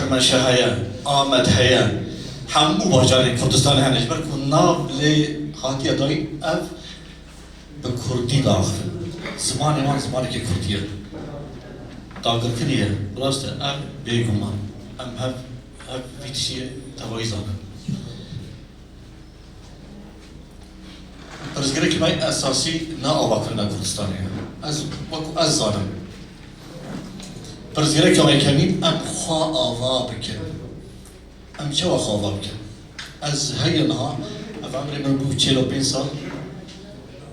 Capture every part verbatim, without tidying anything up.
Kermenşe heye, Amed heye, hemû bajarên Kurdistanê hene, ji ber ku nav lê hatiye dayîn, ev bi kurdî diaxivin. Zimanê wan zimanekî kurdî ye. Dagirkirî ye. Bi rast e, ev bêguman. Em hev, hev vî tiştî tevayî zanin. Pirsgirêkê me esasî ne avakirina Kurdistanê ye. Ez, wekî ez zanim. Pirsgirêka yekemîn, em xwe ava bikin. Em çawa xwe ava bikin? Ez heye niha, ev emrê min bû çil û pênc sal,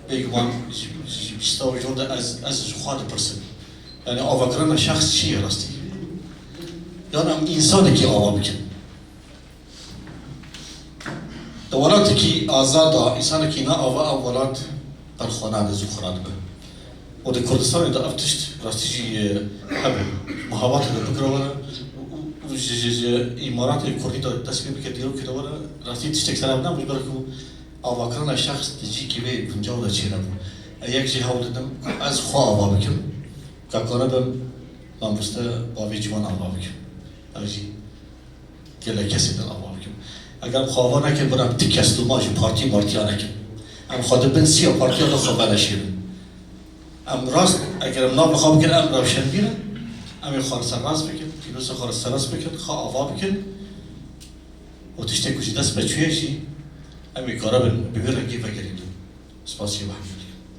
bêguman ji, ji bîsta û jor de ez, ez ji xwe dipirsim. Yani avakirina şexs çi ye rastî? Yani em însanekî ava bikin. Di welatekî azad de, însanekî ne ava, ev welat berxwe nade, zû xira dibe. Û di Kurdistanê de ev tişt rastî jî, e, hebe. Muhabatê de bikire were û, û, û ji, ji, ji Îmaratê Kurdî de dest pê bike dîrokê de were, rastî tiştek ser ev nebû, ji ber ku avakirina şexs di cîkê wê guncaw de çênebû. E, yek jî hewl didim ku ez xwe ava bikim, ka karibim mamoste bavê ciwan ava bikim. Ev jî gelek kesê din ava bikim. Eger em xwe ava nekin, bira em ti kes li ma ji partî martiya nekin. Em xwe di bin siya partiya de xwe veneşêrin. Em rast, eger em nav li xwe bikin, em rewşenbîr in, em ê xwe li ser rast bikin, pîrosa xwe li ser rast bikin, xwe ava bikin û tiştê ku ji dest me çûye jî, em ê karibin bi vî rengî vegerînin. Spasiye we.